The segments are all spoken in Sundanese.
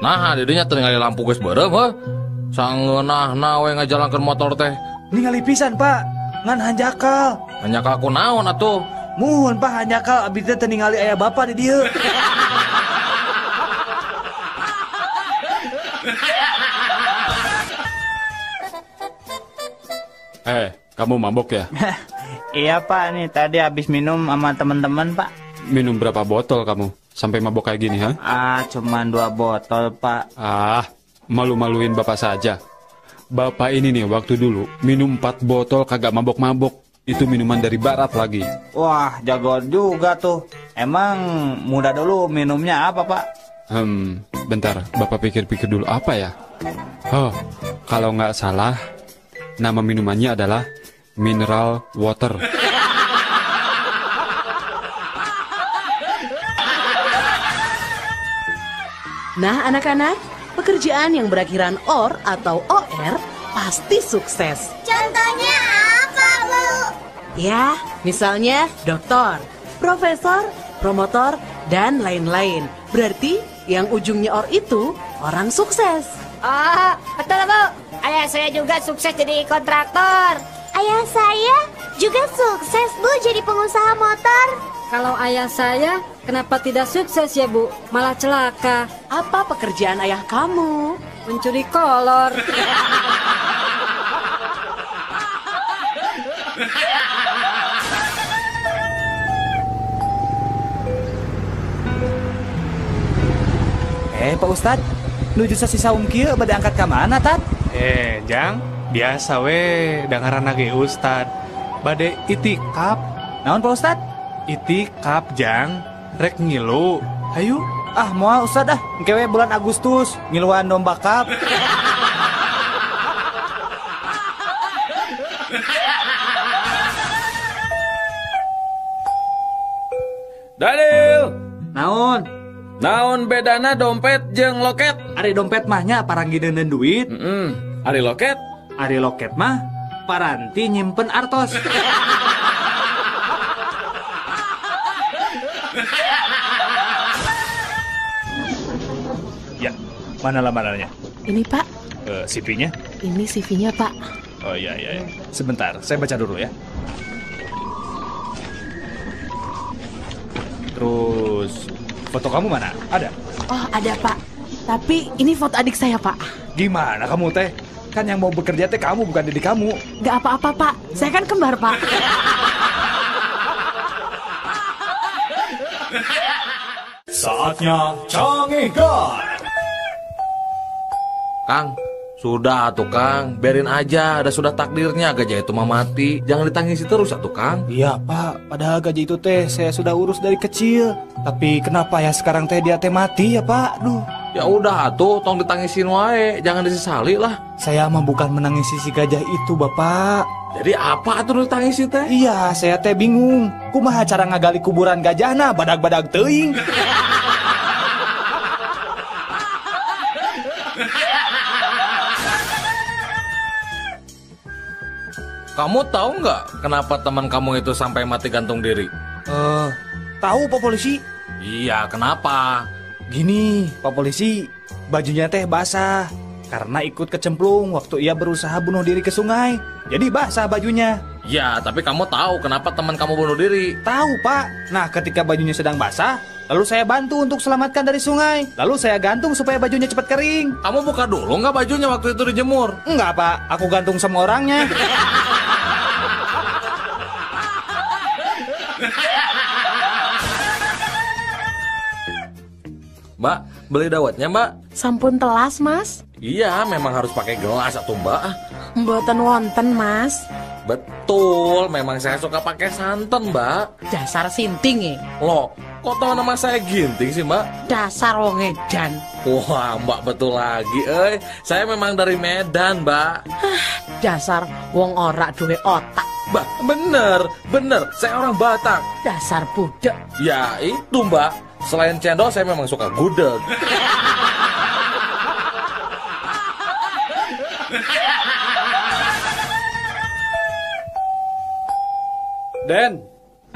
Nah, didinya teu ningali lampu geus beureum heuh. Sangeunahna we ngajalankeun motor teh. Ningali pisan, Pak. Ngan hanjakal. Hanjakal ku naon atuh? Muhun, Pak, hanjakal abdi teh teu ningali aya bapak di dieu. Kamu mabok ya? Iya, Pak, nih tadi habis minum sama teman-teman, Pak. Minum berapa botol kamu sampai mabok kayak gini, ha? Ah, cuman 2 botol, Pak. Ah, malu-maluin bapak saja. Bapak ini nih waktu dulu minum 4 botol kagak mabok-mabok. Itu minuman dari barat lagi. Wah, jago juga tuh. Emang muda dulu minumnya apa, Pak? Bentar, bapak pikir-pikir dulu apa ya? Oh, kalau nggak salah, nama minumannya adalah mineral water. Nah, anak-anak, pekerjaan yang berakhiran OR atau OR pasti sukses. Contohnya apa, Bu? Ya, misalnya doktor, profesor, promotor, dan lain-lain. Berarti yang ujungnya OR itu orang sukses. Oh, betul, Bu. Ayah saya juga sukses jadi kontraktor. Ayah saya juga sukses, Bu, jadi pengusaha motor. Kalau ayah saya, kenapa tidak sukses ya, Bu? Malah celaka. Apa pekerjaan ayah kamu? Mencuri kolor. Pak Ustad, nuju sasi saum kieu bade angkat ka mana, Tad? Jang, biasa we dangaran ge Ustad. Bade itikaf. Naon, Pak Ustad? Itikaf, Jang. Rek ngilu. Hayu. Ah, moal Ustad ah. Engke we bulan Agustus ngiluan domba kap. Daniel. Naon? Naon bedana dompet jeung loket? Ari dompet mah nya paranggi deuneun duit. Ari loket? Ari loket mah paranti nyimpen artos. Ya, mana lamarannya? Ini, Pak. CV-nya? Ini CV-nya, Pak. Oh iya, iya, iya. Sebentar, saya baca dulu ya. Terus, foto kamu mana? Ada? Oh, ada, Pak. Tapi ini foto adik saya, Pak. Gimana kamu, Teh? Kan yang mau bekerja teh kamu, bukan diri kamu. Gak apa-apa, Pak. Saya kan kembar, Pak. Saatnya Cangehgar. Kang, sudah atuh Kang, biarin aja, ada sudah takdirnya gajah itu mah mati. Jangan ditangisi terus atuh Kang. Iya Pak, padahal gajah itu teh saya sudah urus dari kecil. Tapi kenapa ya sekarang teh dia teh mati ya Pak? Duh. Ya udah atuh, tong ditangisin wae, jangan disesali lah. Saya mah bukan menangisi si gajah itu Bapak. Jadi apa atuh ditangisi teh? Iya, saya teh bingung. Kumaha cara ngagali kuburan gajahna badag-badag teuing. Kamu tahu nggak kenapa teman kamu itu sampai mati gantung diri? Tahu Pak Polisi. Iya, kenapa? Gini, Pak Polisi, bajunya teh basah karena ikut kecemplung waktu ia berusaha bunuh diri ke sungai. Jadi basah bajunya. Ya, tapi kamu tahu kenapa teman kamu bunuh diri? Tahu, Pak. Nah, ketika bajunya sedang basah, lalu saya bantu untuk selamatkan dari sungai. Lalu saya gantung supaya bajunya cepat kering. Kamu buka dulu nggak bajunya waktu itu dijemur? Enggak, Pak. Aku gantung sama orangnya. Mbak, beli dawetnya, Mbak? Sampun telas, Mas. Iya, memang harus pakai gelas atau Mbak. Mboten wonten, Mas. Betul, memang saya suka pakai santan, Mbak. Dasar sinting ya. Loh, kok tahu nama saya Ginting sih, Mbak? Dasar wong edan. Wah, Mbak betul lagi, eh. Saya memang dari Medan, Mbak. Hah, dasar wong ora duwe otak. Mbak, bener, bener. Saya orang Batak. Dasar budak. Ya, itu, Mbak. Selain cendol, saya memang suka gudeg. Den,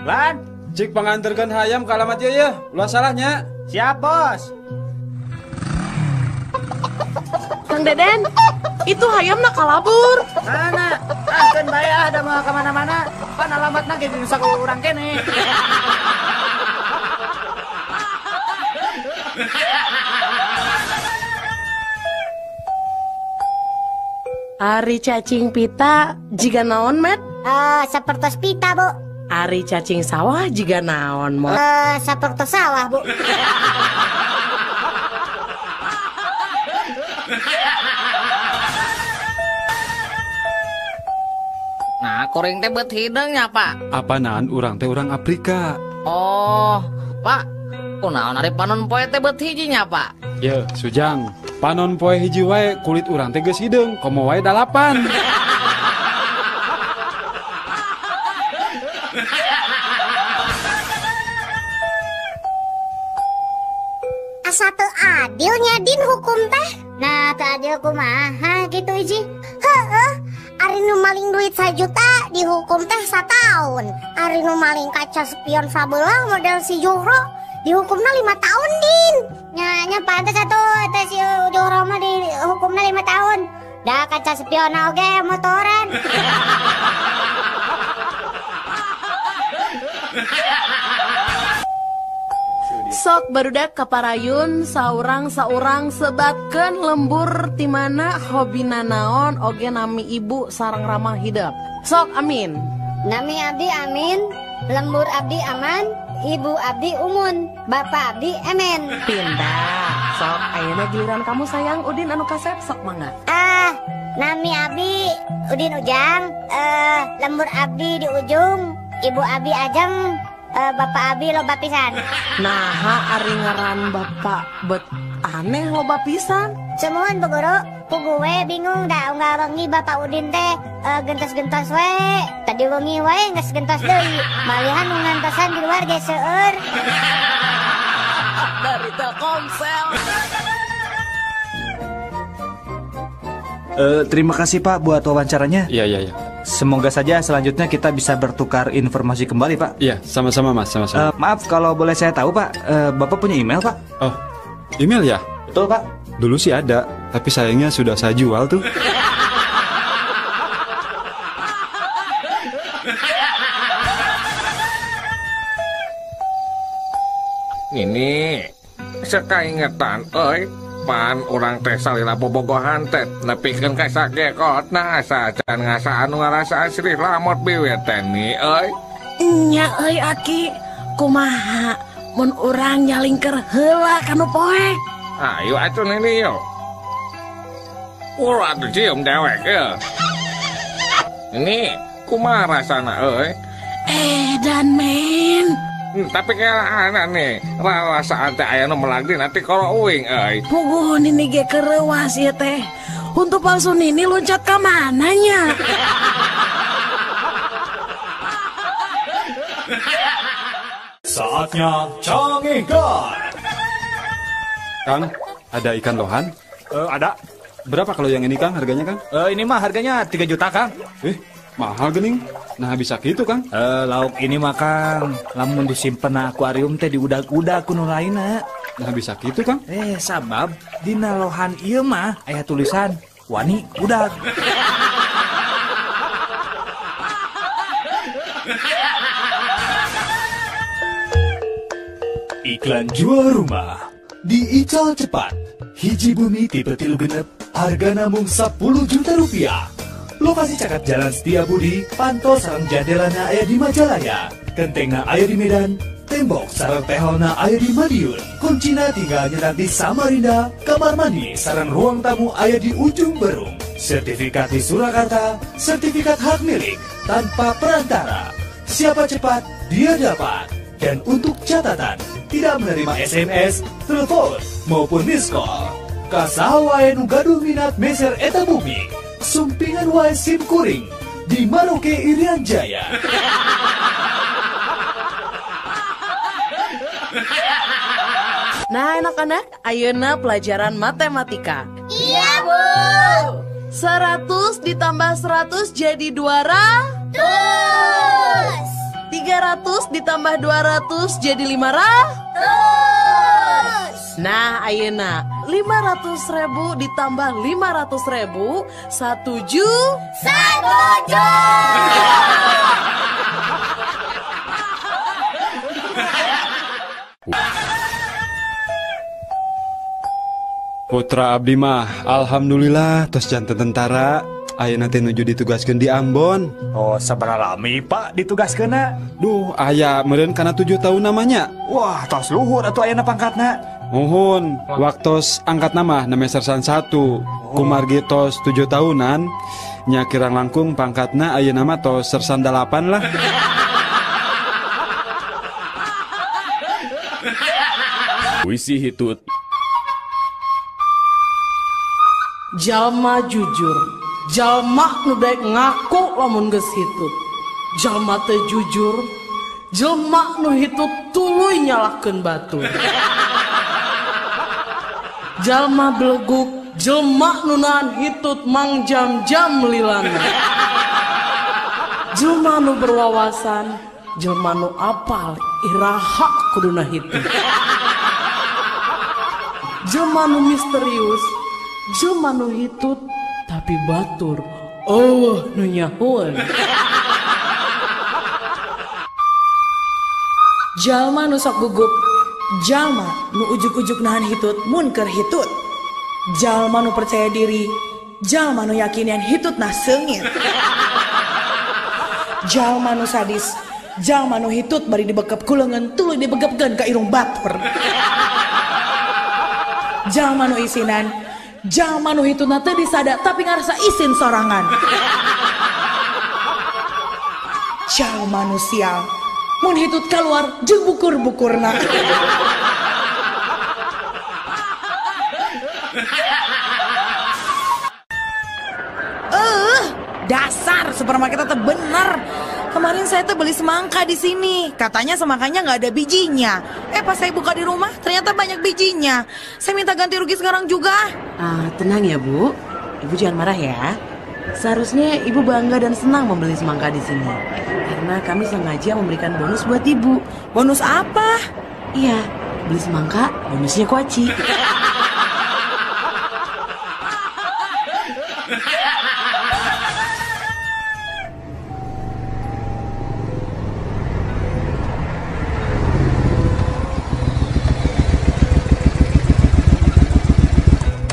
Lan, cik panganterkeun hayam ka alamat ieu ya. Ulah salahnya. Siap, Bos. Kang Deden, itu hayamna kalabur. Mana? Ah, keun bae ah, da moal ka mana-mana. Pan alamatna ge di saku urang keneh. Ari cacing pita jiga naon, Met? Sapertos pita, Bu. Ari cacing sawah jiga naon, Mot? Sapertos sawah, Bu. Nah, kuring teh beut hideung nya, Pak. Apanaan urang teh urang Afrika. Oh, Pak. Kunaon ari panon poe teh beut hiji nya, Pak? Ye, Sujang. Panon poe hiji wae kulit urang teh geus hideung, komo wae 8. Asa teu adil nya Din hukum teh. Nah, teu adil kumaha gitu Iji. Heeh. Ari nu maling duit 1 juta dihukum teh 1 tahun. Ari nu maling kaca spion sabelah model si Juhro dihukumna 5 tahun, Din. Nya pantes atuh teh si Juhro mah dihukumna 5 tahun. Da kaca spion oge motoran. Sok barudak kaparayun saurang-saurang sebatkeun lembur ti mana hobina naon oge nami ibu sareng ramah hidep. Sok Amin. Nami abdi Amin, lembur abdi aman, ibu abdi umun, bapak abdi emen. Pindah. Sok ayeuna giliran kamu sayang Udin anu kasep sok mangga. Nami abdi Udin Ujang, lembur abdi di ujung, ibu abdi Ajeng, bapak abi loba pisan. Naha ari ngaran bapak bet aneh loba pisan. Sumuhun Bu Guru, pugu we bingung da unggal wengi bapak Udin teh gentos-gentos we. Tadi wengi wae geus gentos deui. Malihan nu ngantosan di luar ge seueur. Dari Telkomsel. Terima kasih Pak buat wawancaranya. Iya. Semoga saja selanjutnya kita bisa bertukar informasi kembali, Pak. Iya, sama-sama Mas, sama-sama. Maaf kalau boleh saya tahu, Pak, Bapak punya email, Pak? Oh, email ya? Betul, Pak. Dulu sih ada, tapi sayangnya sudah saya jual tuh. Ini sekaingetan euy. Pan urang teh salila bobogohan teh nepikeun ka sakekotna asa can ngasa anu ngarasaan sirih lamot biwir teh ni euy. Nya euy aki, kumaha mun urang nyalingker heula ka nu poek. Ayo atuh nini yo. Ulah atuh cium dewek ye. Ini kumaha rasana euy? Dan men. Tapi kayak anak nih, rasa teh aya nu melagdi nanti kalau uing euy. Puguh nini ge kereuas ieu teh. Untuk palsu nini loncat ka mana nya? Saatnya Cangehgar. Kang, ada ikan lohan? Ada. Berapa kalau yang ini Kang harganya Kang? Ini mah harganya 3 juta Kang. Mahal gening. Nah bisa gitu Kang. Lauk ini mah Kang, lamun disimpen na akuarium teh diudag-udag ku nu lainna. Nah bisa gitu Kang. Sabab dina lohan ieu mah aya tulisan wani udag. Iklan jual rumah di Ical Cepat. Hiji bumi tipe 3 genep, harga namung 10 juta rupiah. Lokasi cakep Jalan Setia Budi, pantol sarang jandelana aya di Majalaya, kentengna aya di Medan, tembok sarang teholna aya di Madiun, kuncina tinggal nyetak di Samarinda, kamar mandi sarang ruang tamu aya di Ujung Berung, sertifikat di Surakarta, sertifikat hak milik tanpa perantara. Siapa cepat, dia dapat. Dan untuk catatan, tidak menerima SMS, telepon, maupun miss call. Kasaha wae nu gaduh minat meser eta bumi. Sumpingan wae sim kuring di Maroke Irian Jaya. Nah anak-anak, ayeuna pelajaran matematika. Iya Bu. 100 ditambah 100 jadi 200. 300 ditambah 200 jadi 500. Nah ayeuna 500.000 ditambah 500.000, 1 juta. 1 juta. Putra abdi mah alhamdulillah tos janten tentara. Ayeuna teh nuju ditugaskeun di Ambon. Oh, sabaraha lami Pak ditugaskeunna? Duh, aya meureun kana 7 tahun namanya. Wah, tos luhur atuh ayeuna pangkatna. Muhun, waktos angkat nama namanya sersan 1. Oh. Kumargi tos 7 tahunan, nya kirang langkung pangkatna ayeuna mah tos sersan 8 lah. Puisi hitut. Jalma jujur, jalma nu daek ngaku lamun geus hitut. Jalma teu jujur, jelma nu hitut tuluy nyalahkeun batur. Jalma beleguk, jelma nu nahan hitut mang jam-jam lilana. Jelma nu berwawasan, jelma nu apal iraha kuduna hitut. Jelma nu misterius, jelma nu hitut tapi batur, oh nu nyahoan. Jalma nu sok gugup, jalma nu ujug-ujug nahan hitut mun keur hitut. Jalma nu percaya diri, jalma nu yakin yen hitut nah seungit. Jalma nu sadis, jalma nu hitut bari dibekep ku leungeun tuluy dibegepkeun ka irung batur. Jalma nu isinan, jalma nu hitutna teu disada tapi ngarasa isin sorangan. Jalma nu sial, mun hitut kaluar jeung bukur-bukurna. Dasar supermarket itu bener. Kemarin saya tuh beli semangka di sini. Katanya semangkanya nggak ada bijinya. Pas saya buka di rumah ternyata banyak bijinya. Saya minta ganti rugi sekarang juga. Tenang ya Bu. Ibu jangan marah ya. Seharusnya Ibu bangga dan senang membeli semangka di sini. Karena kami sengaja memberikan bonus buat Ibu. Bonus apa? Iya, beli semangka, bonusnya kuaci.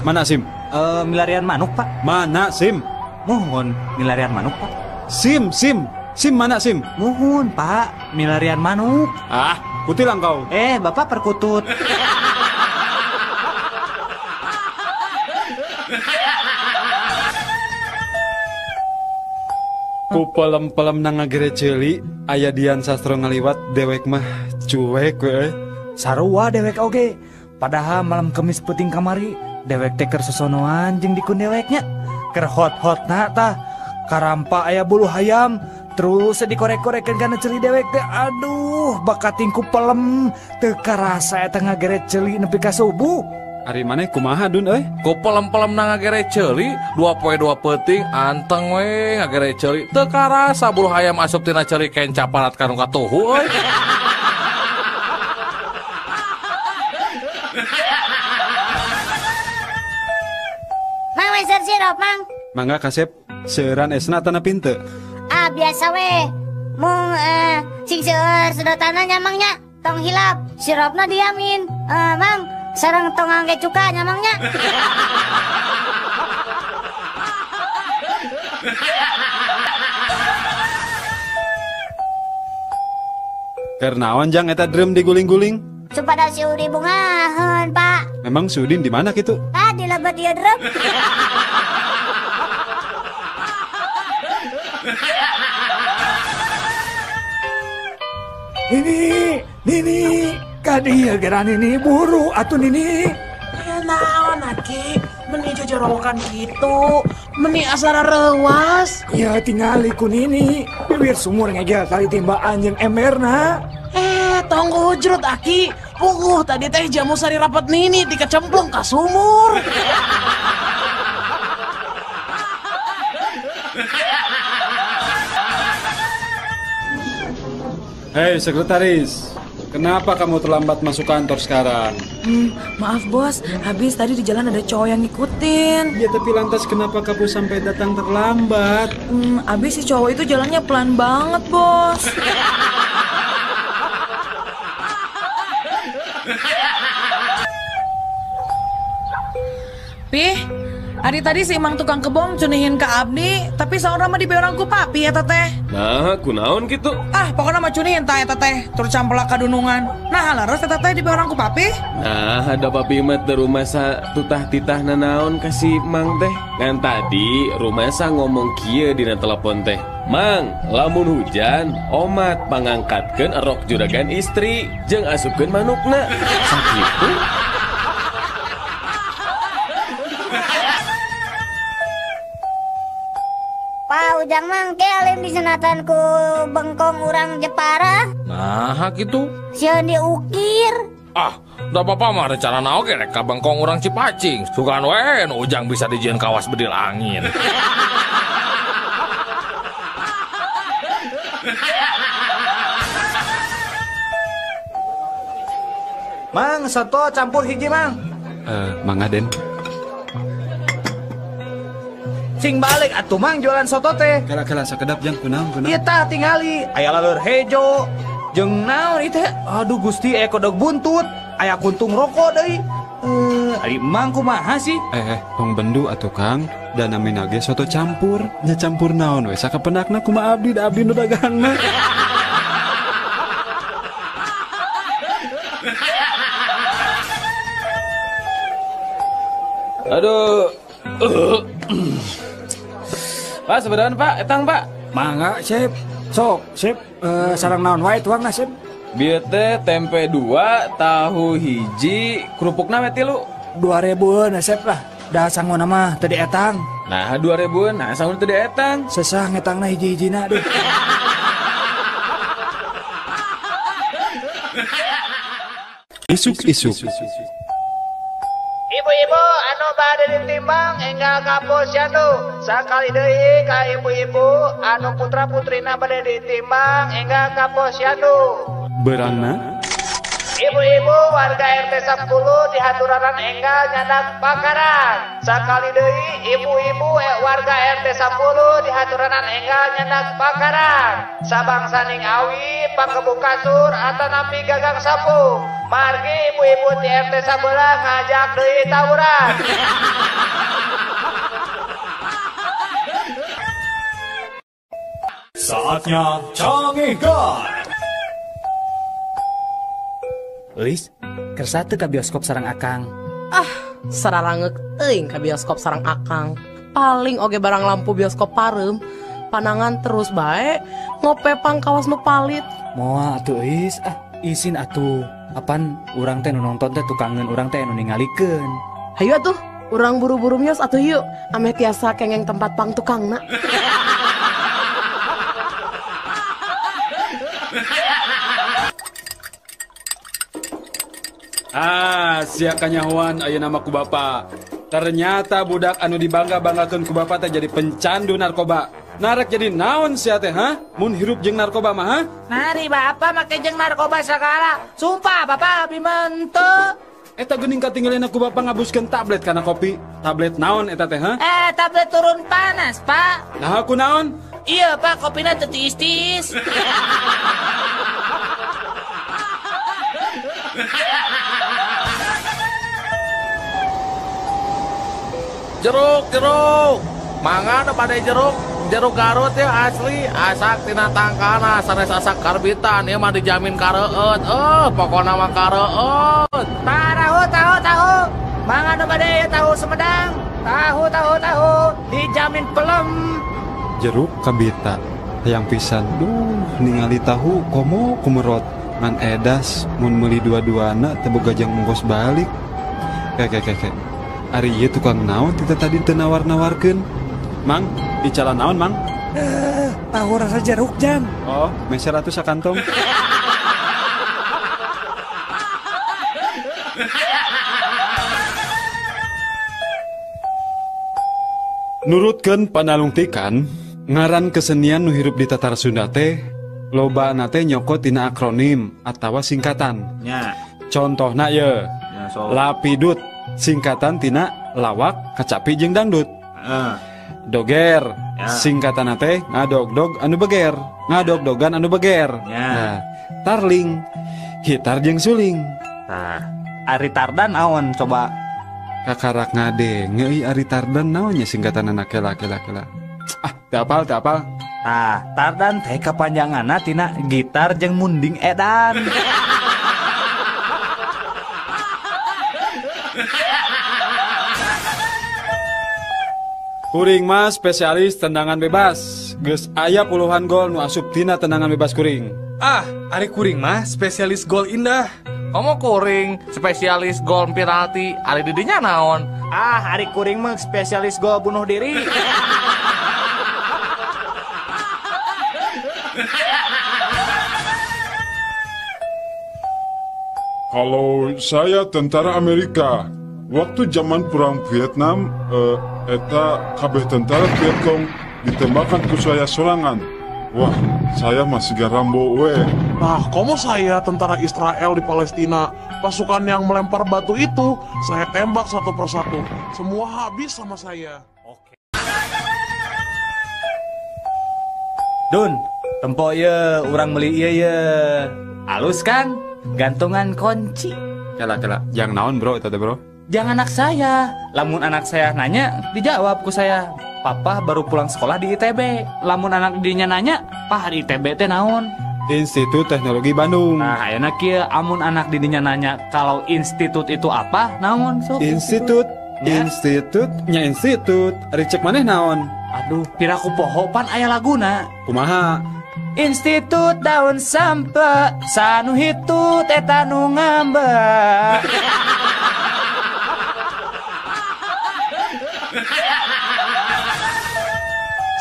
Mana SIM? Milarian manuk, Pak. Mana SIM? Mohon, milarian manuk, Pak. SIM, SIM. SIM mana SIM? Mohon, Pak. Milarian manuk. Ah, kutilang kau. Bapak perkutut. Ku pelem-pelem nang ngagere ceuli, aya Dian Sastro ngaliwat dewek mah cuek we. Sarua dewek oge. Padahal malam Kemis peuting kamari dewek teh keur sosonoan jeung dikun deweknya. Keur hot-hotna tah karampa aya bulu hayam terus dikorek-korekeun kana ceuli dewek teh. Aduh, bakating ku pelem teu karasa eta ngagere ceuli nepi ka subuh. Ari maneh kumaha Dun euy? Ku pelem-pelem na ngagere ceuli 2 poe 2 peuting anteng we ngagere ceuli teu karasa bulu hayam asup tina ceuli kenca parat ka nu katuhu euy. Mang meser sirup, Mang. Mangga kasep, seueuran esna tanah pinte. Ah, biasa we. Mung sing seueur sedotanna nya Mang nya. Tong hilap, sirupna diamin. Mang, sareng tong ngangge cuka nya Mang nya. Keur naon jang eta drum diguling-guling? Supada si Udi bungaheun, Pak. Memang si Udin di mana kitu? Ah, di lebet ieu drum. Nini, Nini, kadieu geura Nini buru atuh Nini. Ya naon aki, meni jojorowokan kitu, meni asara reuas. Ya tingali ku Nini, bibir sumur ngegel tali timbaan jeung emberna. Tong hujrut aki, puguh tadi teh jamu sari rapat Nini dikecemplung ka sumur. Hei sekretaris, kenapa kamu terlambat masuk kantor sekarang? Maaf bos, habis tadi di jalan ada cowok yang ngikutin. Ya tapi lantas kenapa kamu sampai datang terlambat? Habis si cowok itu jalannya pelan banget bos. Pih, hari tadi si Emang tukang kebon cunihin ke abdi, tapi saurna mah dibeurang ku papi ya teteh. Nah, kunaon gitu? Ah, pokoknya mah cunihin ta ya teteh, tur campelak kadunungan. Nah, leres teteh dibeurang ku papi? Nah, ada papi mah teu rumasa tutah titah nanaon ka si Mang teh. Ngan tadi rumasa ngomong kieu dina telepon teh. Mang, lamun hujan, omat pangangkatkeun erok juragan istri jeung asupkeun manukna. Sakitu. Pak Ujang mangke alim disunatan ku bengkong urang Jepara. Nah, gitu. Sieun diukir. Ah, da bapak mah rencana oge rek ka bengkong urang Cipacing. Sugan we nu Ujang bisa dijieun kawas bedil angin. Mang, soto campur hiji, Mang. Mangga Den. Sing balik atuh Mang jualan soto teh. Kala-kala sakedap jang kunaon kunaon. Ieu tah tingali aya laleur hejo jeung naon ieu teh. Aduh Gusti aya kodok buntut, aya kuntung rokok deui. Ari Mang kumaha sih? Tong bendu atuh Kang, da namina ge soto campur. Nya campur naon we sakapenakna kumaha abdi da abdi nu dagangna. Aduh. Pak, sebenarnya Pak, etang Pak. Mangga, Sip. Sok, Sip, sarang naon wae tuangna, Sip. Bieu teh tempe 2, tahu hiji, kerupukna we 3. 2000-eun Sip lah. Da sangona mah teu dietang. Nah, 2000-eun, nah sangona teu dietang. Sesah ngetangna hiji-hijina duh. Isuk-isuk. Ibu-ibu anu bade ditimbang enggal ka posyandu. Sakali deui ka ibu-ibu anu putra-putrina bade ditimbang enggal ka posyandu. Berangna Ibu-ibu warga RT 10 dihaturanan enggal nyandak bakaran. Sakali deui ibu-ibu warga RT 10 dihaturanan enggal nyandak bakaran. Sabangsaning awi panggebuk kasur atanapi gagang sapu. Margi ibu-ibu di RT 11 ngajak deui tawuran. Saatnya Canggihkan. Euis, kersa teu ka bioskop sareng Akang. Ah, sararangeuk teuing ka bioskop sareng Akang. Paling oge barang lampu bioskop pareum, panangan terus bae, ngope pangkawas nu palit. Moal atuh Euis, ah isin atuh. Apan urang teh nu nonton teh tukangeun urang teh nu ningalikeun. Hayu atuh, urang buru-buru mios atuh yuk, ameh tiasa kengeng tempat pang tukangna. Ah, sia kanyahoan ayeuna mah ku bapa. Ternyata budak anu dibangga-banggakeun ku bapa teh jadi pencandu narkoba. Narek jadi naon sia teh, ha? Mun hirup jeung narkoba mah, ha? Nari bapa make jeung narkoba sagala. Sumpah bapa abi mah henteu. Eta geuning katinggalina ku bapa ngabuskeun tablet kana kopi. Tablet naon eta teh, ha? Tablet turun panas, Pak. Nah, ku naon? Iya, Pak, kopina teu tiis-tiis. Jeruk, jeruk. Mangga ada pada jeruk. Jeruk Garut ya asli, asak tina tangkana sanes asak karbitan ieu mah dijamin kareueut. Pokona mah kareueut. Tahu tahu tahu. Mangga nu bade tahu Sumedang. Tahu tahu tahu, dijamin pelem. Jeruk kabita hayang pisan. Duh, ningali tahu komo kumerot. Ngan edas mun meuli dua-duana teu boga jang ongkos balik. Kek. Ari ieu tukang naon tita tadi teu nawar-nawarkeun. Mang, icalan naon, Mang? Tahu rasa jeruk, Jang. Oh, meser atuh sakantong. Nurutkeun panalungtikan, ngaran kesenian nu hirup di Tatar Sunda teh lobana teh nyokot tina akronim atawa singkatan. Nya. Contohna ye. So. Lapidut singkatan tina lawak kacapi jeung dangdut. Doger Ya. Singkatan teh ngadogdog anu beger, ngadogdogan anu beger. Ya. Nah, tarling gitar jeung suling. Nah, ari tardan naon coba? Kakarak ngadenge euy ari tardan naonnya singkatan anak kela kela kela. Ah, teu apal teu apal. Tah, tardan teh kapanjanganna tina gitar jeung munding edan. Kuring mah spesialis tendangan bebas. Geus aya puluhan gol nu asup tina tendangan bebas kuring. Ah, ari kuring mah spesialis gol indah. Komo kuring spesialis gol penalti, ari didinya naon? Ah, ari kuring mah spesialis gol bunuh diri. Kalau saya tentara Amerika, waktu zaman perang Vietnam, eta kabeh tentara Vietcong ditembakkan ku saya sorangan. Wah, saya masih Rambo we. Nah, komo saya tentara Israel di Palestina, pasukan yang melempar batu itu, saya tembak satu persatu. Semua habis sama saya. Dun, tempo ye, urang beli ieu ye. Alus kan? Gantungan kunci. Kela kela, jang naon bro eta teh bro? Jangan anak saya. Lamun anak saya nanya, dijawab ku saya. Papa baru pulang sekolah di ITB. Lamun anak dinya nanya, "Pah, di ITB teh naon?" Institut Teknologi Bandung. Nah, ayeuna kieu amun anak didinya nanya kalau institut itu apa, naon sok? Institut, Ya. institut, nya institut. Ari cek maneh naon? Aduh, piraku poho pan aya laguna. Kumaha? Institut daun sampe, sanu hitut eta nu ngambek.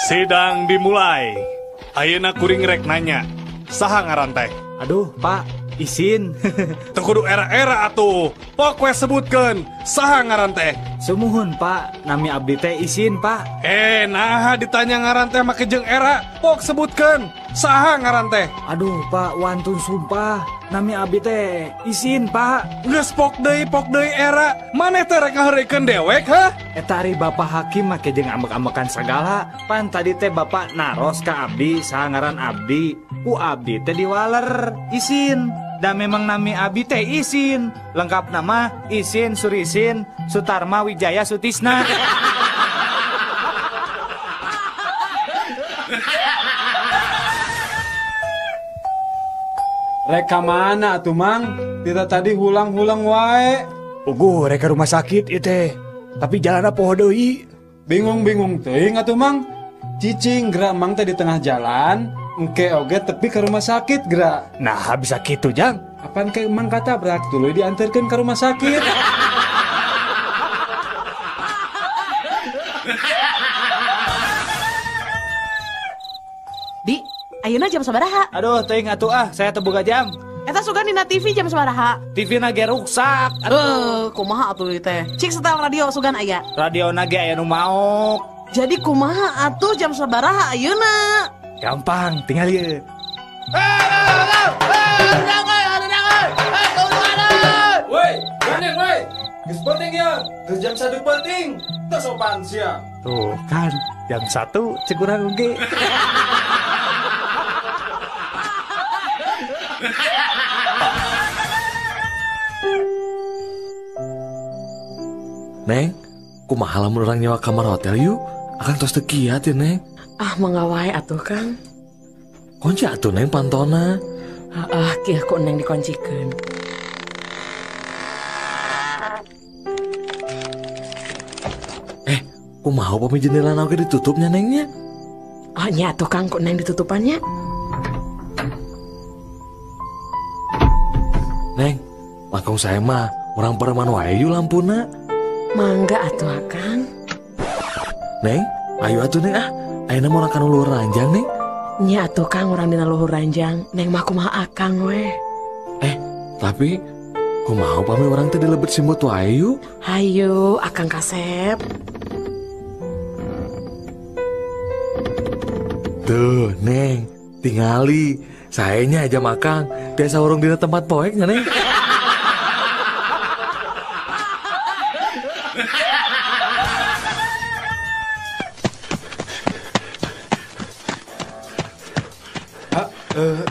Sidang dimulai. Ayeuna kuring rek nanya, saha ngaran teh? Aduh, Pak, isin. Teu kudu era-era atuh. Pok we sebutkeun, saha ngaran teh? Sumuhun, Pak, nami abdi teh isin, Pak. Naha ditanya ngaran teh make jeung era. Pok sebutkeun, saha ngaran teh? Aduh, Pak, wantun sumpah. Nami abdi teh isin, Pak. Geus pok deui era. Maneh teh rek ngaheureuykeun dewek, hah? Eta ari Bapak Hakim make jeung ambek-ambekan sagala. Pan tadi teh Bapak naros ka abdi, saha ngaran abdi. Ku abdi teh diwaler, isin. Da memang nami abdi teh isin. Lengkap nama Isin Surisin Sutarma Wijaya Sutisna. Rek ka mana atuh Mang? Tita tadi hulang-hulang wae. Puguh rek ka rumah sakit ieu teh. Tapi jalanna poho deui. Bingung-bingung teuing atuh Mang. Cicing gerak Mang teh di tengah jalan, engke oge tepi ke rumah sakit gerak. Nah, bisa kitu Jang. Apaan ke Mang katabrak tuluy diantarkeun ke rumah sakit. Di, ayeuna jam sabaraha? Aduh, teuing atuh ah, saya teu boga jam. Eta sugan dina TV jam sabaraha? TV na ge ruksak. Aduh, kumaha atuh ieu teh? Cik setel radio sugan aya. Radio na ge aya nu maok. Jadi kumaha atuh jam sabaraha ayeuna? Gampang, tinggal ieu. Woi, gandeng woi. Geus penting ya, geus jam 1 penting. Teu sopan sia. Tuh kan, jam 1 cek urang oge. Neng, kumaha lamun urang nyewa kamar hotel yuk? Akang tos teu kiat ya, Neng. Ah, mangga wae atuh, Kang. Kunci atuh, Neng, pantona. Ah, kieu ku Neng dikuncikeun. Kumaha upami jendela oge ditutupnya, Nengnya? Oh, nya atuh, Kang, ku Neng ditutupannya. Neng, langkung saya mah urang pareman wae yuk lampuna. Mangga atuh, Akang. Neng, ayo atuh Neng ah. Ayeuna mah urang kana luhur ranjang, Neng. Nya atuh Kang, urang dina luhur ranjang. Neng mah kumaha Akang we. Tapi kumaha upami urang teh dilebet simut wae yuk? Hayu, Akang kasep. Tuh, Neng, tingali. Saenya aja makang, biasa urang dina tempat poek nya, Neng.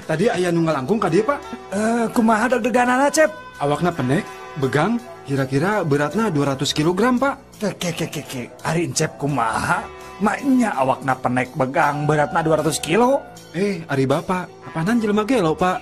Tadi aya nu ngalangkung ka dieu, Pak. Kumaha deg-deganana, Cep? Awakna pendek, begang, kira-kira beratna 200 kg, Pak. Ke. Ari Encep kumaha? Maknya awakna penek begang beratna 200 kilo. Ari Bapak, apanan jelema gelo, Pak?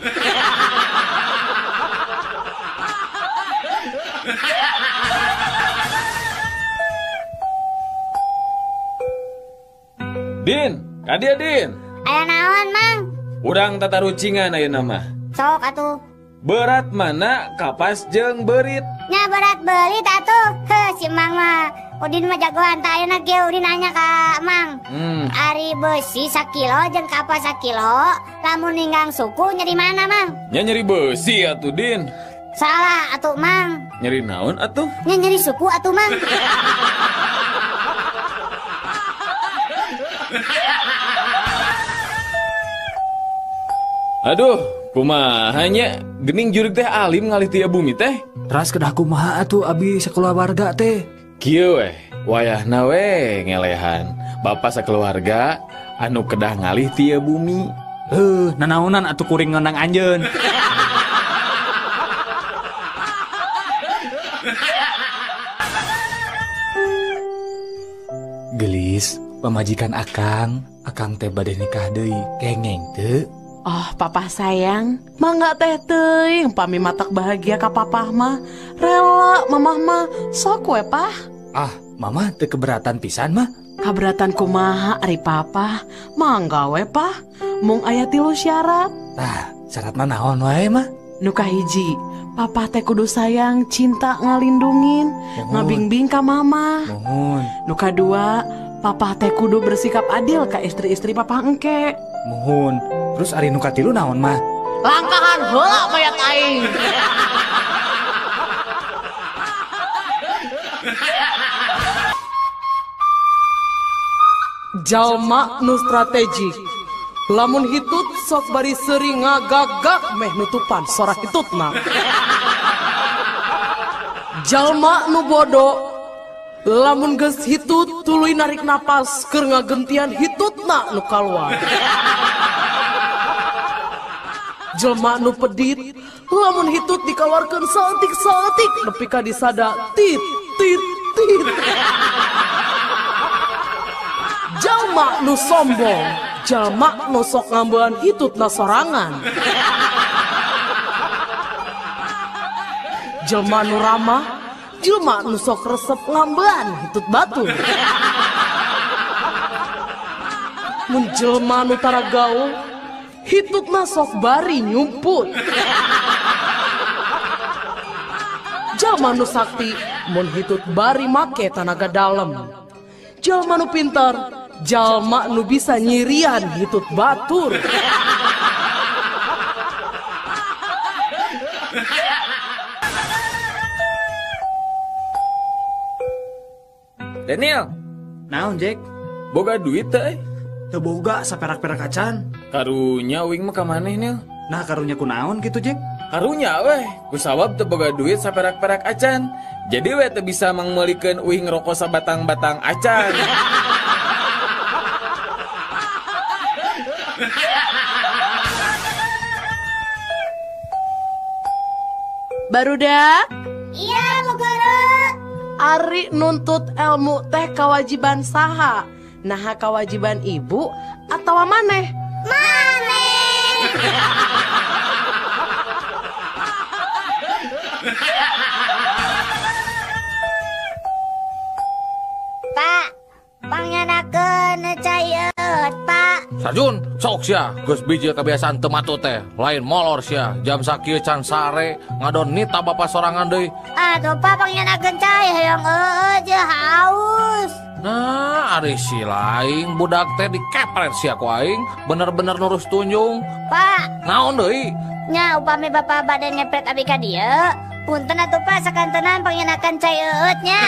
Din, kadia Din. Aya naon, Mang? Urang tatarucingan ayeuna mah. Sok atuh. Berat mana kapas jeung beurit? Nya berat beurit atuh. Heuh, si Mang mah. Udin mah jagoan tah ayeuna ge Udin nanya ka Mang. Ari beusi sakilo jeung kapas sakilo, lamun ninggang suku nyeri mana, Mang? Nya nyeri beusi atuh, Din. Salah atuh, Mang. Nyeri naon atuh? Nya nyeri suku atuh, Mang. Aduh, kumaha nya gening jurig teh alim ngalih tia bumi teh. Teras kedah kumaha atuh abi sakeluarga teh. Kieu weh, wayahna we ngelehan. Bapak sakeluarga anu kedah ngalih tia bumi. Nanaonan atuh kuring ngonang anjeun. Gelis, pamajikan akang, akang teh bade nikah deui, kengeng teu? Oh, papa sayang, mangga teh teuing pami matak bahagia ka papah mah. Rela mamah mah, sok we pah. Ah, mama teu keberatan pisan mah. Kaberatan kumaha ari papa? Mangga we pah. Mung aya 3 syarat. Tah, syaratna naon wae mah? Nu kahiji, papa teh kudu sayang, cinta ngalindungin, ngabingbing ka mama. Mohon. Nu kadua, papa teh kudu bersikap adil ka istri-istri papa engke. Mohon. Terus ari nu katilu naon mah? Langkahan heula mayat aing. Jalma nu strategik. Lamun hitut sok bari seuri ngagagak meh nutupan sora hitutna. Jalma nu bodoh lamun geus hitut tuluy narik napas keur ngagentian hitutna nu kaluar. Jelma nu pedit lamun hitut dikaluarkeun saeutik-saeutik nepi ka disada tit tit tit. Jalma nu sombong, jalma nu sok ngambean hitutna sorangan. Jelma nu ramah, jelma nu sok resep ngambean hitut batur. Mun jelma nu tara gaul, hitutna sok bari nyumput. Jalma nu sakti, mun hitut bari make tanaga dalem. Jalma nu pintar, jalma nu bisa nyirian hitut batur. Daniel, naon Jack? Boga duit teh? Teu boga saperak-perak acan. Karunya uing mah ka maneh, Nil. Nah, karunya ku naon gitu, Jack? Karunya weh, ku sabab teu boga duit saperak-perak acan. Jadi weh teu bisa mangmeulikeun uing rokok sabatang-batang acan. Barudak? Iya, Bu Guru. Ari nuntut ilmu teh kewajiban saha? Naha kewajiban ibu atau maneh? Maneh. Pak, pangyanakeun cai eut, Pak. Sarjun, sok sia, geus bijil kebiasaan teu matut teh, lain molor sia, jam sakieu can sare, ngadon nita bapak sorangan deui. Atuh Pak pangyanakeun cai hoyong eueuh jeung haus. Nah, ari si lain budak teh dikepret sia ku aing, bener-bener nurus tunjung. Pak, naon deui? Nya upami bapak bade ngepret abi ka dieu, punten atuh Pak sakantenan pangyanakeun cai eueut nya.